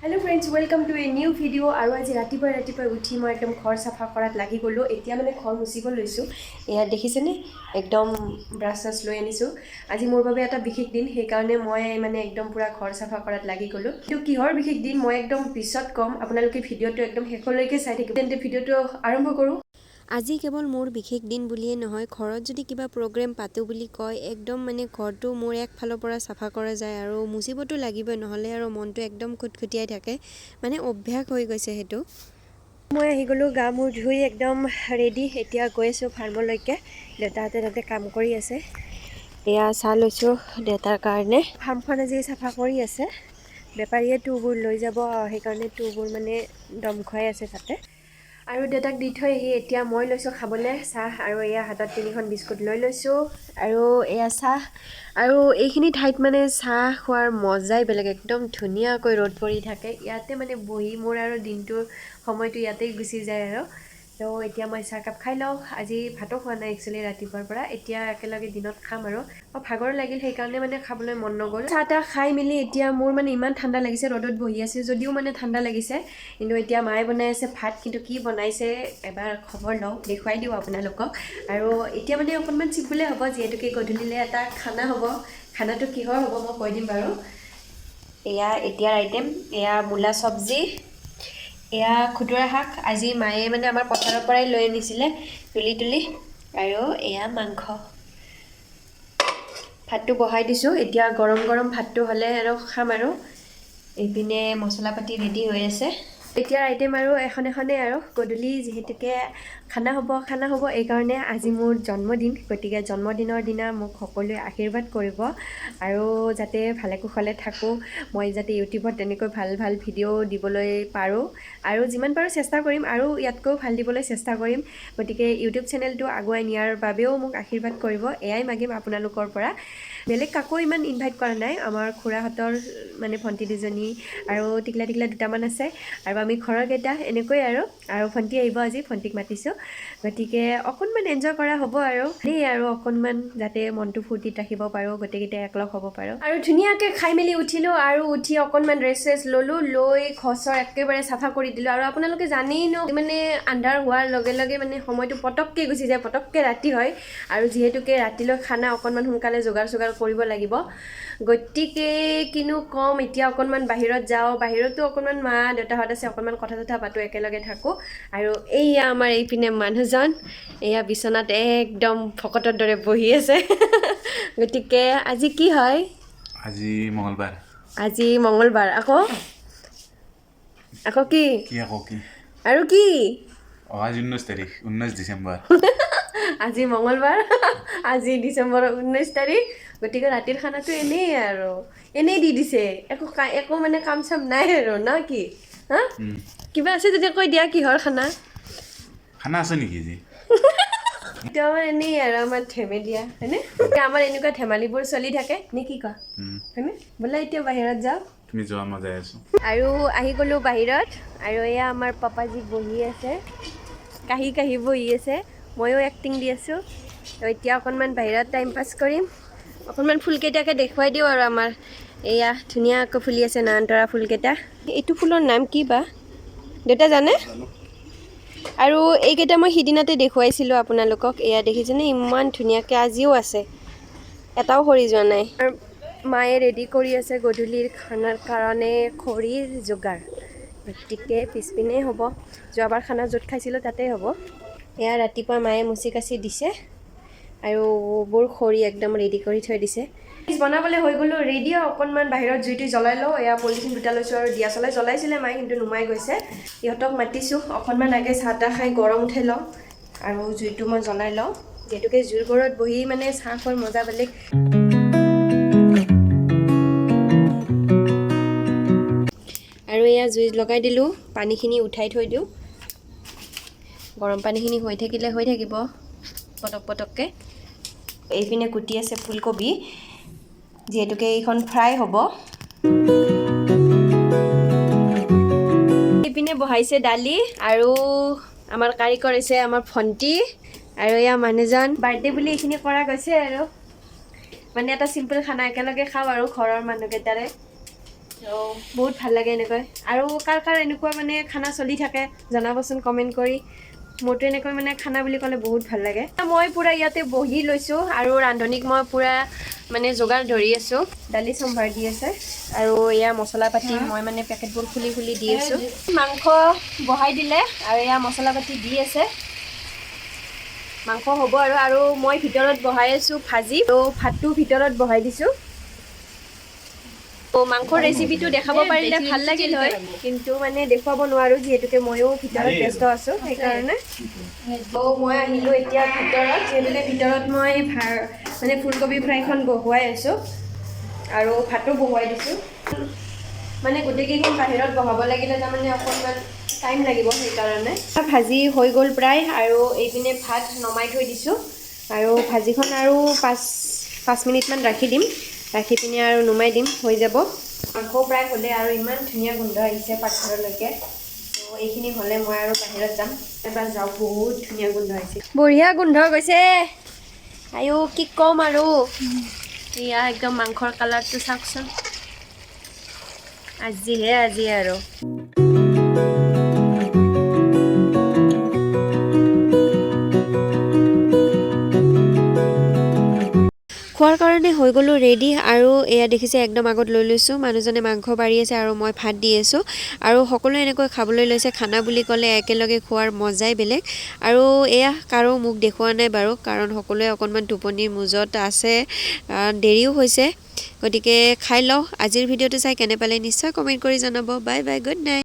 Hello friends, welcome to a new video. আৰু আজি ৰাতিপুৱাই ৰাতিপুৱাই উঠি মই একদম ঘৰ চাফা কৰাত লাগি গ'লোঁ। এতিয়া মানে ঘৰ মুচিব লৈছোঁ। এয়া দেখিছেনে, একদম ব্ৰাছ চাছ লৈ আনিছোঁ। আজি মোৰ বাবে এটা বিশেষ দিন, সেইকাৰণে মই মানে একদম পূৰা ঘৰ চাফা কৰাত লাগি গ'লোঁ। কিন্তু কিহৰ বিশেষ দিন মই একদম পিছত ক'ম, আপোনালোকে ভিডিঅ'টো একদম শেষলৈকে চাই থাকিব। তেন্তে ভিডিঅ'টো আৰম্ভ কৰোঁ। আজি কেৱল মোৰ বিশেষ দিন বুলিয়ে নহয়, ঘৰত যদি কিবা প্ৰগ্ৰেম পাতোঁ বুলি কয়, একদম মানে ঘৰটো মোৰ একফালৰ পৰা চাফা কৰা যায় আৰু মুচিবতো লাগিবই, নহ'লে আৰু মনটো একদম খুটখুটিয়াই থাকে। মানে অভ্যাস হৈ গৈছে সেইটো। মই আহি গ'লোঁ, গা মূৰ ধুই একদম ৰেডি। এতিয়া গৈ আছোঁ ফাৰ্মলৈকে। দেউতাহঁতে তাতে কাম কৰি আছে। এয়া চাহ লৈছোঁ দেউতাৰ কাৰণে। ফাৰ্মখন আজি চাফা কৰি আছে, বেপাৰীয়ে তুঁহবোৰ লৈ যাব, সেইকাৰণে তুঁহবোৰ মানে দম খুৱাই আছে তাতে। আৰু দেউতাক দি থৈ আহি এতিয়া মই লৈছোঁ খাবলৈ চাহ। আৰু এয়া হাতত তিনিখন বিস্কুট লৈ লৈছোঁ আৰু এয়া চাহ। আৰু এইখিনি ঠাইত মানে চাহ খোৱাৰ মজাই বেলেগ, একদম ধুনীয়াকৈ ৰ'দ পৰি থাকে। ইয়াতে মানে বহি মোৰ আৰু দিনটোৰ সময়টো ইয়াতেই গুচি যায়। আৰু তো এতিয়া মই চাহকাপ খাই লওঁ। আজি ভাতো খোৱা নাই একচুৱেলি ৰাতিপুৱাৰ পৰা, এতিয়া একেলগে দিনত খাম। আৰু ভাগৰ লাগিল, সেইকাৰণে মানে খাবলৈ মন নগ'ল। চাহ তাহ খাই মেলি এতিয়া মোৰ মানে ইমান ঠাণ্ডা লাগিছে, ৰ'দত বহি আছোঁ যদিও মানে ঠাণ্ডা লাগিছে। কিন্তু এতিয়া মায়ে বনাই আছে ভাত, কিন্তু কি বনাইছে এবাৰ খবৰ লওঁ, দেখুৱাই দিওঁ আপোনালোকক। আৰু এতিয়া মানে অকণমান চিম্পুলে হ'ব, যিহেতুকে গধূলিলৈ এটা খানা হ'ব। খানাটো কিহৰ হ'ব মই কৈ দিম বাৰু। এয়া এতিয়াৰ আইটেম, এয়া মূলা চব্জি, এয়া খুতুৰা শাক, আজি মায়ে মানে আমাৰ পথাৰৰ পৰাই লৈ আনিছিলে তুলি তুলি, আৰু এয়া মাংস। ভাতটো বহাই দিছোঁ, এতিয়া গৰম গৰম ভাতটো হ'লে আৰু খাম। আৰু এইপিনে মছলা পাতি ৰেডি হৈ আছে। এতিয়াৰ আইটেম আৰু এখন এখনেই। আৰু গধূলি যিহেতুকে খানা হ'ব, এইকাৰণে আজি মোৰ জন্মদিন। গতিকে জন্মদিনৰ দিনা মোক সকলোৱে আশীৰ্বাদ কৰিব আৰু যাতে ভালে কুশলে থাকোঁ, মই যাতে ইউটিউবত তেনেকৈ ভাল ভাল ভিডিঅ' দিবলৈ পাৰোঁ আৰু যিমান পাৰোঁ চেষ্টা কৰিম আৰু ইয়াতকৈও ভাল দিবলৈ চেষ্টা কৰিম। গতিকে ইউটিউব চেনেলটো আগুৱাই নিয়াৰ বাবেও মোক আশীৰ্বাদ কৰিব, এয়াই মাগিম আপোনালোকৰ পৰা। বেলেগ কাকো ইমান ইনভাইট কৰা নাই। আমাৰ খুৰাহঁতৰ মানে ভণ্টি দুজনী আৰু টিকলা টিকলা দুটামান আছে আৰু আমি ঘৰৰ কেইটা এনেকৈ। আৰু ভণ্টি আহিব আজি, ভণ্টিক মাতিছোঁ। গতিকে অকণমান এনজয় কৰা হ'ব আৰু দেই, আৰু অকণমান যাতে মনটো ফূৰ্তিত ৰাখিব পাৰোঁ, গোটেইকেইটাই একলগ হ'ব পাৰোঁ। আৰু ধুনীয়াকৈ খাই মেলি উঠিলোঁ আৰু উঠি অকণমান ৰেষ্ট চেষ্ট ল'লোঁ, লৈ ঘৰ চৰ একেবাৰে চাফা কৰি দিলোঁ। আৰু আপোনালোকে জানেই ন, মানে আন্ধাৰ হোৱাৰ লগে লগে মানে সময়টো পটককৈ গুচি যায়, পটককৈ ৰাতি হয়। আৰু যিহেতুকে ৰাতিলৈ খানা অকণমান সোনকালে যোগাৰ চোগাৰ কৰিব লাগিব, গতিকে কিনো ক'ম, এতিয়া অকণমান বাহিৰত যাওঁ। বাহিৰতো অকণমান মা দেউতাহঁত আছে, অকণমান কথা চথা পাতোঁ, একেলগে থাকোঁ। আৰু এইয়া আমাৰ এইপিনে মানুহজন, এয়া বিচনাত একদম ভকতৰ দৰে বহি আছে। গতিকে আজি কি হয়? আজি মঙলবাৰ। আজি মঙলবাৰ। আকৌ আকৌ কি? কি আকৌ কি? আৰু কি? অঁ, আজি 19 তাৰিখ, 19 ডিচেম্বৰ। আজি মঙলবাৰ, আজি ডিচেম্বৰৰ 19 তাৰিখ। গতিকে ৰাতিৰ খানাটো এনেই আৰু এনেই দি দিছে, একো মানে কাম চাম নাই আৰু ন কি? হা, কিবা আছে যদি কৈ দিয়া, কিহৰ খানা? খানা আছে নেকি আজি? এতিয়া আমাৰ এনেই আৰু আমাৰ ধেমেলীয়া হয়নে? এতিয়া আমাৰ এনেকুৱা ধেমালিবোৰ চলি থাকে নে কি কোৱা, হয়নে? বোলে এতিয়া বাহিৰত যাওঁ। তুমি যোৱা, মই যাই আছোঁ। আৰু আহি গ'লোঁ বাহিৰত। আৰু এয়া আমাৰ পাপাজী বহি আছে, কাহি কাহি বহি আছে, ময়ো এক্টিং দি আছোঁ। তো এতিয়া অকণমান বাহিৰত টাইম পাছ কৰিম। অকণমান ফুলকেইটাকে দেখুৱাই দিওঁ। আৰু আমাৰ এয়া ধুনীয়াকৈ ফুলি আছে নয়নতৰা ফুলকেইটা। এইটো ফুলৰ নাম কি বা দেউতা জানে? আৰু এইকেইটা মই সিদিনাতে দেখুৱাইছিলোঁ আপোনালোকক। এয়া দেখিছেনে, ইমান ধুনীয়াকৈ আজিও আছে, এটাও সৰি যোৱা নাই। আৰু মায়ে ৰেডি কৰি আছে গধূলিৰ খানাৰ কাৰণে খৰিৰ যোগাৰ। গতিকে পিছপিনে হ'ব, যোৱাবাৰ খানা য'ত খাইছিলোঁ তাতেই হ'ব। এয়া ৰাতিপুৱা মায়ে মুচি কাচি দিছে আৰু বোৰ খৰি একদম ৰেডি কৰি থৈ দিছে। বনাবলৈ হৈ গ'লোঁ ৰেডি। অকণমান বাহিৰত জুইটো জ্বলাই লওঁ। এয়া পলিথিন দুটা লৈছোঁ আৰু দিয়া চলাই জ্বলাইছিলে মায়ে, কিন্তু নুমাই গৈছে। ইহঁতক মাতিছোঁ, অকণমান আগে চাহ তাহ খাই গৰম উঠাই লওঁ আৰু জুইটো মই জ্বলাই লওঁ, যিহেতুকে জুইৰ ঘৰত বহি মানে চাহ খোৱাৰ মজা বেলেগ। আৰু এয়া জুই লগাই দিলোঁ, পানীখিনি উঠাই থৈ দিওঁ। গৰম পানীখিনি হৈ থাকিলে হৈ থাকিব পটক পটককৈ। এইপিনে কুটি আছে ফুলকবি, যিহেতুকে এইখন ফ্ৰাই হ'ব। এইপিনে বহাইছে দালি আৰু আমাৰ কাৰিকৰ হৈছে আমাৰ ভণ্টি আৰু এয়া মানুহজন। বাৰ্থডে বুলি এইখিনি কৰা গৈছে আৰু মানে এটা চিম্পল খানা একেলগে খাওঁ আৰু ঘৰৰ মানুহকেইটাৰে। বহুত ভাল লাগে এনেকৈ। আৰু কাৰ কাৰ এনেকুৱা মানে খানা চলি থাকে জনাবচোন কমেণ্ট কৰি। মোৰতো এনেকৈ মানে খানা বুলি ক'লে বহুত ভাল লাগে। মই পূৰা ইয়াতে বহি লৈছোঁ আৰু ৰান্ধনীক মই পূৰা মানে যোগাৰ ধৰি আছোঁ। দালি চম্ভাৰ দি আছে আৰু এয়া মছলা পাতি মই মানে পেকেটবোৰ খুলি খুলি দি আছোঁ। মাংস বহাই দিলে আৰু এয়া মছলা পাতি দি আছে, মাংস হ'ব আৰু। আৰু মই ভিতৰত বহাই আছোঁ ভাজি, আৰু ভাতটো ভিতৰত বহাই দিছোঁ। তো মাংসৰ ৰেচিপিটো দেখাব পাৰিলে ভাল লাগিল হয়, কিন্তু মানে দেখুৱাব নোৱাৰোঁ যিহেতুকে ময়ো ভিতৰত ব্যস্ত আছোঁ সেইকাৰণে। তো মই আহিলোঁ এতিয়া ভিতৰত, যিহেতুকে ভিতৰত মই মানে ফুলকবি ফ্ৰাইখন বহুৱাই আছোঁ আৰু ভাতো বহুৱাই দিছোঁ। মানে গোটেইকেইখন বাহিৰত বহাব লাগিলে তাৰমানে অকণমান টাইম লাগিব সেইকাৰণে। ভাজি হৈ গ'ল প্ৰায় আৰু এইপিনে ভাত নমাই থৈ দিছোঁ আৰু ভাজিখন আৰু 5 মিনিটমান ৰাখি দিম, ৰাখি পিনে আৰু নুমাই দিম, হৈ যাব। মাংস প্ৰায় হ'লে আৰু ইমান ধুনীয়া গোন্ধ আহিছে পাকঘৰলৈকে। তো এইখিনি হ'লে মই আৰু বাহিৰত যাম, এবাৰ যাওঁ, বহুত ধুনীয়া গোন্ধ আহিছে, বঢ়িয়া গোন্ধ গৈছে। আইঅ কি ক'ম আৰু, এয়া একদম মাংসৰ কালাৰটো চাওকচোন, আজিহে আজি আৰু। খোৱাৰ কাৰণে হৈ গ'লোঁ ৰেডি আৰু এয়া দেখিছে একদম আগত লৈ লৈছোঁ, মানুহজনে মাংস বাঢ়ি আছে আৰু মই ভাত দি আছোঁ আৰু সকলোৱে এনেকৈ খাবলৈ লৈছে। খানা বুলি ক'লে একেলগে খোৱাৰ মজাই বেলেগ। আৰু এয়া কাৰো মুখ দেখুওৱা নাই বাৰু, কাৰণ সকলোৱে অকণমান টোপনিৰ মোজত আছে, দেৰিও হৈছে, গতিকে খাই লওঁ। আজিৰ ভিডিঅ'টো চাই কেনে পালে নিশ্চয় কমেণ্ট কৰি জনাব। Bye bye, good night.